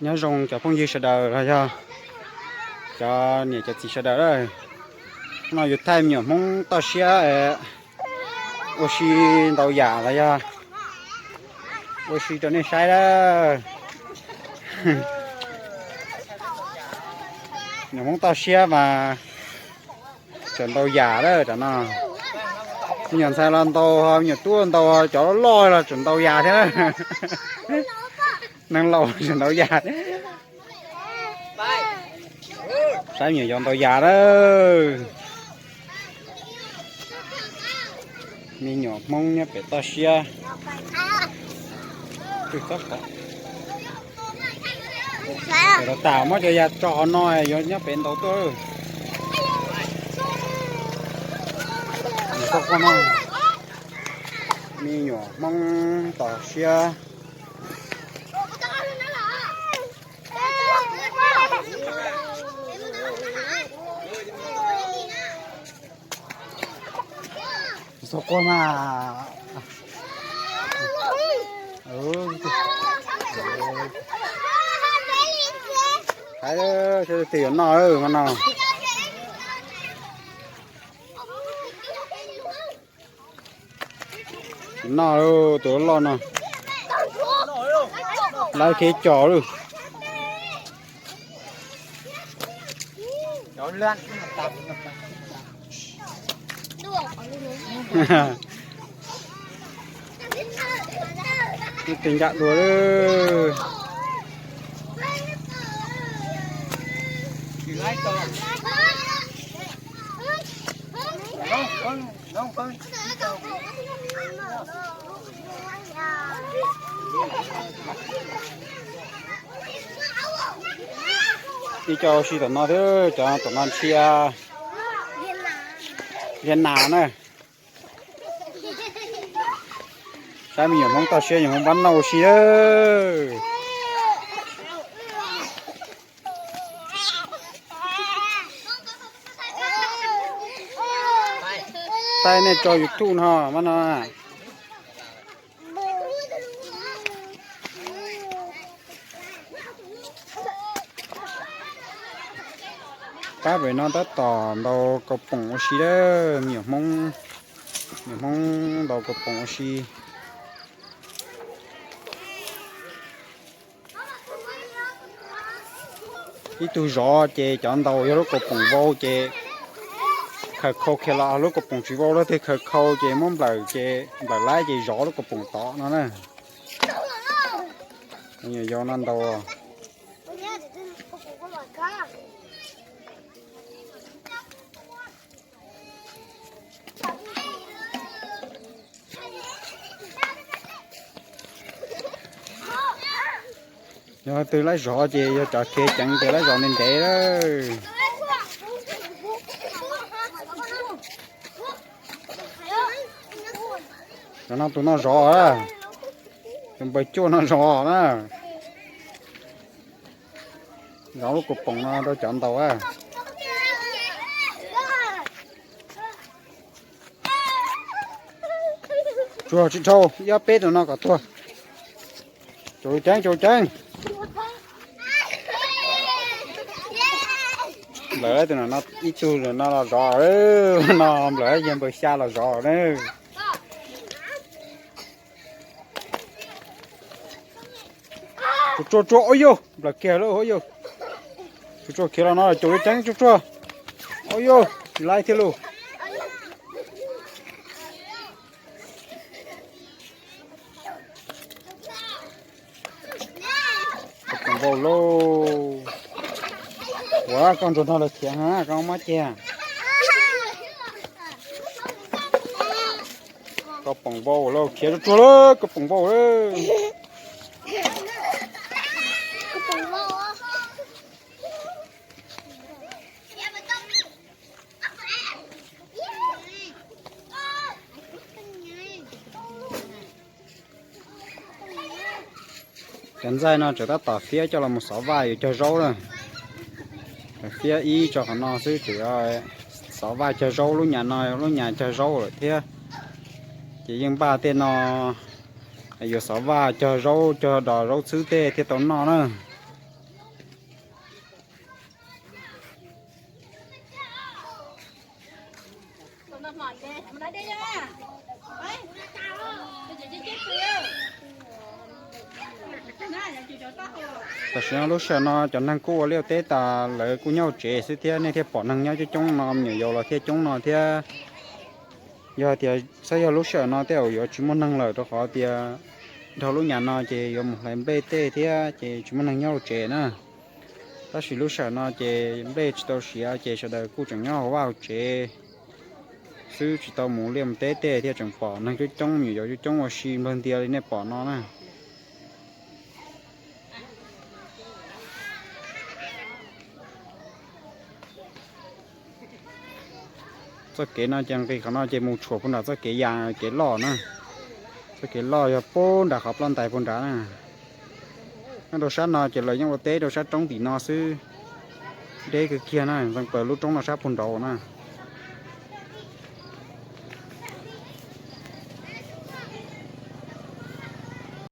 Nyob zoo cov phooj ywg sawv daws los yog cov niam cov txiv sawv daws. No yus thaij me nyuam Hmoob toj siab ua si ntaus yam los yog ua si rau nej saib lawm. Nyuam Hmoob toj siab mas tseem ntaus yam lawm tam no. Me nyuam ntxhais los ntaus, me nyuam tub los ntaus, cov loj loj los tseem ntaus yam thiab. Neeg laus tseem ntaus yam thiab. Saib me nyuam yaus ntaus yam lawm. Me nyuam Hmoob nyob pem toj siab. Txhob kom tas, muab cov yam tso hauv no, yuav nyob pem ntaus tuaj. Me nyuam Hmoob toj siab. Txhob quaj mas. Hais, twb yuav noj mas no. Tsis noj, tus loj no lawv khiav cos lawm. Tus ncaj dua lawm. Ib co ua si tom no thiab, cov tom no ntsia Liab nas na. Saib me nyuam Hmoob toj siab, nyuam Hmoob npab noj ua si lawm. Thaij nej tso YouTube no mas no. Pab pem no tab tom ntaus kaus poom ua si lawm, me nyuam Hmoob, nyuam Hmoob ntaus kaus poom ua si. Ib tug zov ces cov ntaus yog lub kaus poom vau ces khaws khau khiav los, lub kaus poom tsis vau lawm tej khaws khau ces muab nplawm ces nplawm laib ces zov lub kaus poom tod no na. Nyuam yaus no ntaus. Yog twg laib zov ces yog cov khiav ceev ces laib zov ntev ntev lawm. Cov no tus no zov, tus npawg cuaj no zov na. Zov lub kaus poom no rau cov ntaus. Tsuag tsis dhau, ib ob peb tus no kom tuag. Tsuag ceeb, tsuag ceeb. Nplawm ib tug no los zov, no nplawm yawg npawg xya los zov na. Tsuag tsuag tsuag, ua yog nplawm kiag lawm, ua yog. Tsuag tsuag khiav los no caum lub ceeb tsuag tsuag. Ua yog tsis laib thiab lauj. Kaus poom vau lauj. Ua koj ntsuag no lawv khiav na, koj mob ceg. Kaus poom vau lauj, khiav tsuag tsuag lauj, kaus poom vau lauj. Cov ntxaij no tseem tab tom fiab coj los mus xov vaj yuav cog zaub na. Fiab ib tso qhov no xwb, tseem xov vaj cog zaub, lub nyam no lub nyam cog zaub lawm thiab. Ces yeej npaj tej no yuav xov vaj cog zaub, cog dos zaub txhwb tej thiaj tau noj na. Tam sim no lub sij hawm no cov neeg kuj ua liaj teb tas, lawv kuj nyob hauv tsev xwb thiab, nej thiaj pom neeg nyob coob coob no, me nyuam yaus los thiaj coob no thiab. Yog tias xav yog lub sij hawm no tej zaum yuav tsis muaj neeg lawm, rau qhov tias dhau lub nyam no ces yuav mus hlais nplej tej thiab ces tsis muaj neeg nyob hauv tsev na. Tab sis lub sij hawm no ces nplej tsis tau siav ces sawv daws kuj tseem nyob hauv vaj hauv tsev xwb, tsis tau mus liaj mus teb tej thiab, tseem pom neeg coob coob, me nyuam yaus coob coob ua si nplawg ntias li nej pom no na. Txoj kev no ces nqis qhov no ces mus tshuam puag nram txoj kev ya, kev loj na. Txoj kev loj yog puag nram qhov ploj ntais puag nrad na. Nyob rau sab no ces lawv yeej ua teb rau sab roob tim no xwb. Deb kawg kiag na, ntxeev plaws lub roob no sab puag nraud na.